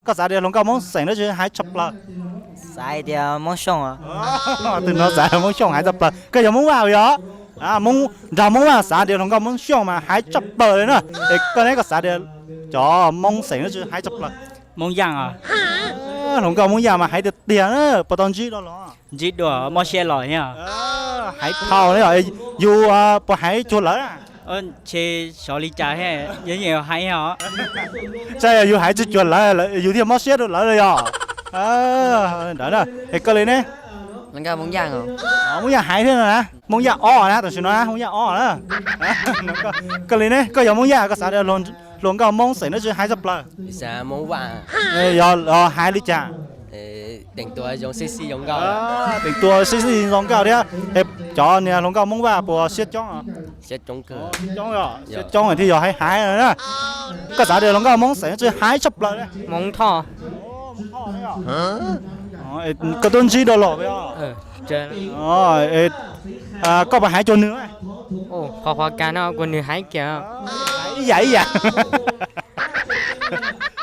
Koj xav tias hluas nkauj Hmoob xeem dab tsi hais tshaj plaws? Xav tias Hmoob Xyooj. Tus no xav Hmoob Xyooj hais tshaj plaws. Koj yog Hmoob Vaj yog? Nrog Hmoob Vaj xav tias hluas nkauj Hmoob Xyooj mas hais tshaj plaws li na. Es koj ne, koj xav tias cov Hmoob xeem dab tsi hais tshaj plaws? Hmoob Yaj. Hluas nkauj Hmoob Yaj mas hais tiag tiag na, puas tau ntsib dua los? Ntsib dua, mob siab los thiab. Hais dhau, yus puas hais cuag lawv? Ces xyov li cas, yus hais os. Saib yog yus hais tsis cuag lawv, yus thiaj mob siab rau lawv yog. Ntawd na, es koj li ne? Hmoob Yaj hais thiab na, Hmoob Yaj ob na, tam sim no na, Hmoob Yaj ob na. Koj li ne, koj yog Hmoob Yaj, koj xav tias hluas nkauj Hmoob xeem dab tsi hais tshaj plaws? Yog hais li cas? Teem tua sib xij zoo nkauj thiab. Cov niag hluas nkauj Hmoob Vaj puas siab coob? Siab coob, siab coob thiaj yog hais hais na. Koj xav tias hluas nkauj Hmoob xeem dab tsi hais tshaj plaws? Hmoob Thoj. Koj twb ntsib dua los? Koj puas hais cuag nws? Qhov qhov kas no kuv nws hais kiag. Ib yam ib yam.